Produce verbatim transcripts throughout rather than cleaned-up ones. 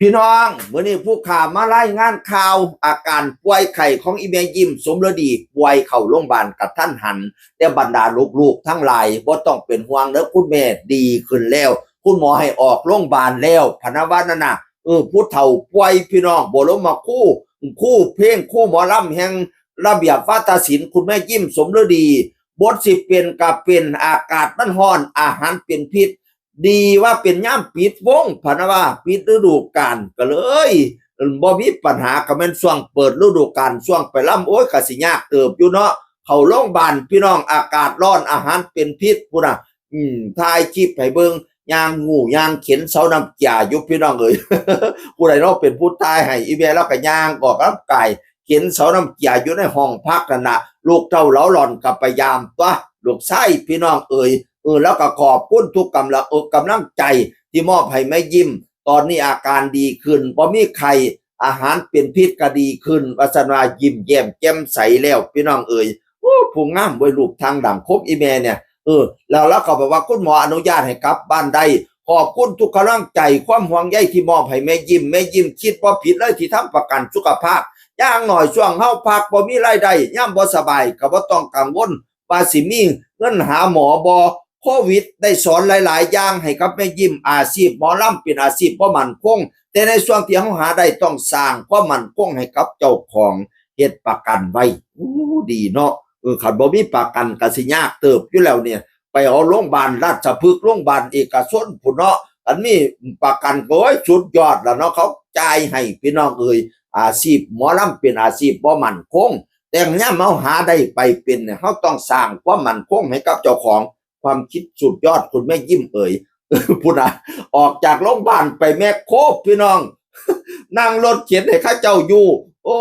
พี่น้อง มื้อนี้ผู้ข่าวมารายงานข่าว อาการป่วยไข้ของอีแม่ยิ้มสมฤดี ป่วยเข้าโรงพยาบาลกะทันหัน แต่บรรดาลูกๆทั้งหลายบ่ต้องเป็นห่วงเด้อ คุณแม่ดีขึ้นแล้ว คุณหมอให้ออกโรงพยาบาลแล้ว พะนะว่านั่นน่ะ เออ ผู้เฒ่าป่วยพี่น้อง บ่ลงมาคู่ คู่เพลง คู่หมอลำแห่งระเบียบวาทศิลป์ คุณแม่ยิ้มสมฤดี บทสิเป็นกะเป็น อากาศมันร้อน อาหารเป็นพิษ ดีว่าเป็นยามปิดวง พะนะว่า ปิดฤดูกาล กะเลยบ่มีปัญหา กะแม่นช่วงเปิดฤดูกาล ช่วงไปลำ โอ้ย กะสิยากเติบอยู่เนาะ เข้าโรงพยาบาล พี่น้อง อากาศร้อน อาหารเป็นพิษ พุ้นน่ะ อืม ถ่ายคลิปให้เบิ่ง ย่างงู ย่างเข็นเสาน้ำเกลืออยู่ พี่น้องเอ๋ย ผู้ใดเนาะเป็นผู้ถ่ายให้ อีแม่ลาวกะย่างออกกำลังกาย เข็นเสาน้ำเกลืออยู่ในห้องพักนั่นน่ะ ลูกเต้าเหล่าหล่อนกะไปยามตั๊ว ลูกชาย พี่น้องเอ๋ย เออ แล้วกะขอบคุณทุกกำลัง เออ กำลังใจที่มอบให้แม่ยิ้ม ตอนนี้อาการดีขึ้น บ่มีไข้ อาหารเป็นพิษกะดีขึ้น ว่าซั่นว่า ยิ้มแย้มแจ่มใสแล้ว พี่น้องเอ๋ย โอ้ ผู้งามเว้ย รูปทางดังคบอีแม่เนี่ย เออ แล้วลาวกะบอกว่าคุณหมออนุญาตให้กลับบ้านได้ ขอบคุณทุกกำลังใจ ความห่วงใยที่มอบให้แม่ยิ้ม แม่ยิ้มคิดบ่ผิดเลยที่ทำประกันสุขภาพ อย่างน้อยช่วงเฮาพักบ่มีรายได้ ยามบ่สบายกะบ่ต้องกังวล ว่าสิมีเงินหาหมอบ่ โควิดได้สอนหลายๆอย่างให้กับแม่ยิ้ม อาชีพหมอลำเป็นอาชีพบ่มั่นคง แต่ในช่วงที่เฮาหาได้ต้องสร้างความมั่นคงให้กับเจ้าของ เฮ็ดประกันไว้ อู้ ดีเนาะ เออ คันบ่มีประกันกะสิยากเติบอยู่แล้วเนี่ย ไปเอาโรงพยาบาลราชพฤกษ์ โรงพยาบาลเอกชนพุ้นเนาะ อันนี้ประกันก็ โอ้ย สุดยอดแล้วเนาะ เขาจ่ายให้ พี่น้องเอ๋ย อาชีพหมอลำเป็นอาชีพบ่มั่นคง แต่ยามเฮาหาได้ไปเป็นเนี่ย เฮาต้องสร้างความมั่นคงให้กับเจ้าของ ความคิดสุดยอดคุณแม่ยิ้มเอ๋ย พุ้นน่ะ ออกจากโรงพยาบาลไปแมคโคร พี่น้อง นั่งรถเข็นให้เขาเจ้าอยู่ โอ้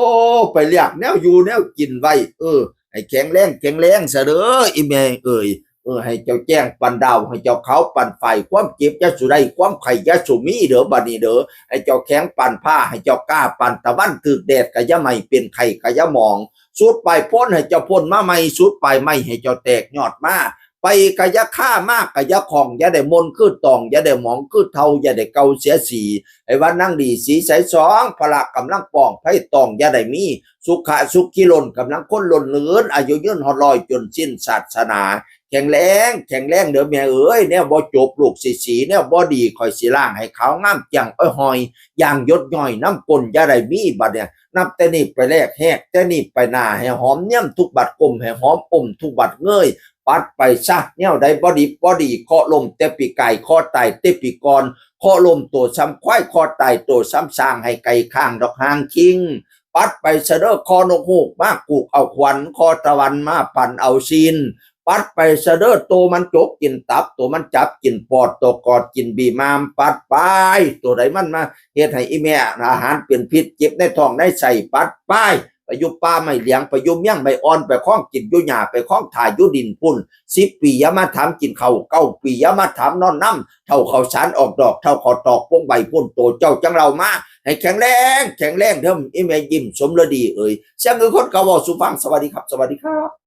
ไปเลือกแนวอยู่แนวกินไว้ เออ ให้แข็งแรงแข็งแรงซะเด้อ อีแม่เอ๋ย เออ ให้เจ้าแจ้งปานดาว ให้เจ้าขาวปานฝ้าย ความเจ็บอย่าสู่ได้ ความไข้อย่าสู่มีเด้อ บัดนี้เด้อ ให้เจ้าแข็งปานผ้า ให้เจ้ากล้าปานตะวัน ถืกแดดกะอย่าไหม้ เป็นไข้กะอย่าหมอง สุดปลายพ้นให้เจ้าพ้นมาใหม่ สุดปลายไม้ให้เจ้าแตกยอดมา ไปกะอย่าคา มากะอย่าข้อง อย่าได้มนคือตอง อย่าได้หมองคือเฒ่า อย่าได้เก่าเสียสี ให้วันนั่งดีสีใสสอง พละกำลังป้อง ภัยตองอย่าได้มี สุขะสุขีล้น กำลังคนล้นเหลือ อายุยืนฮอดร้อย จนสิ้นศาสนา แข็งแรง แข็งแรงเด้อแม่เอ๋ย แนวบ่จบลูกสิสี แนวบ่ดีข้อยสิล้างให้ขาวงามแจ่งอ้อยหอย อย่างหยดย้อยน้ำก้นอย่าได้มี บัดเนี่ย นับแต่นี้ไปแลแฮก แต่นี้ไปหน้าให้หอมเนียมทุกบัด ก้มให้หอมอมทุกบัดเงย ปัดไปซะ แนวใดบ่ดีบ่ดี เคราะห์ล้มแต่ปีกาย เคราะห์ตายแต่ปีก่อน เคราะห์ล้มโตซ้ำควาย เคราะห์ตายโตซ้ำช้าง ให้ไกลข้างดอกหางคิง ปัดไปซะเด้อ เคราะห์นกฮูกมากูกเอาขวัญ เคราะห์ตะวันมาปั่นเอาซีน ปัดไปซะเด้อ โตมันจกกินตับ โตมันจับกินปอด โตกอดกินบีมาม ปัดไป โตใดมันมาเฮ็ดให้อีแม่อาหารเป็นพิษ เจ็บในท้องในไส้ ปัดไป ไปอยู่ป่าไม้เหลียง ไปอยู่เมียงไม้อ่อน ไปคล้องกินอยู่หญ้า ไปคล้องถ่ายอยู่ดินพุ้น สิบปีอย่ามาถามกินข้าว เก้าปีอย่ามาถามนอนนำ เฒ่าข้าวสารออกดอก เฒ่าข้าวตอกปงใบพุ้น โตเจ้าจั่งเล่ามา ให้แข็งแรง แข็งแรงเด้อ อีแม่ยิ้มสมฤดีเอ๋ย เสียงคือคนเก่าเว้าสู่ฟัง สวัสดีครับ สวัสดีครับ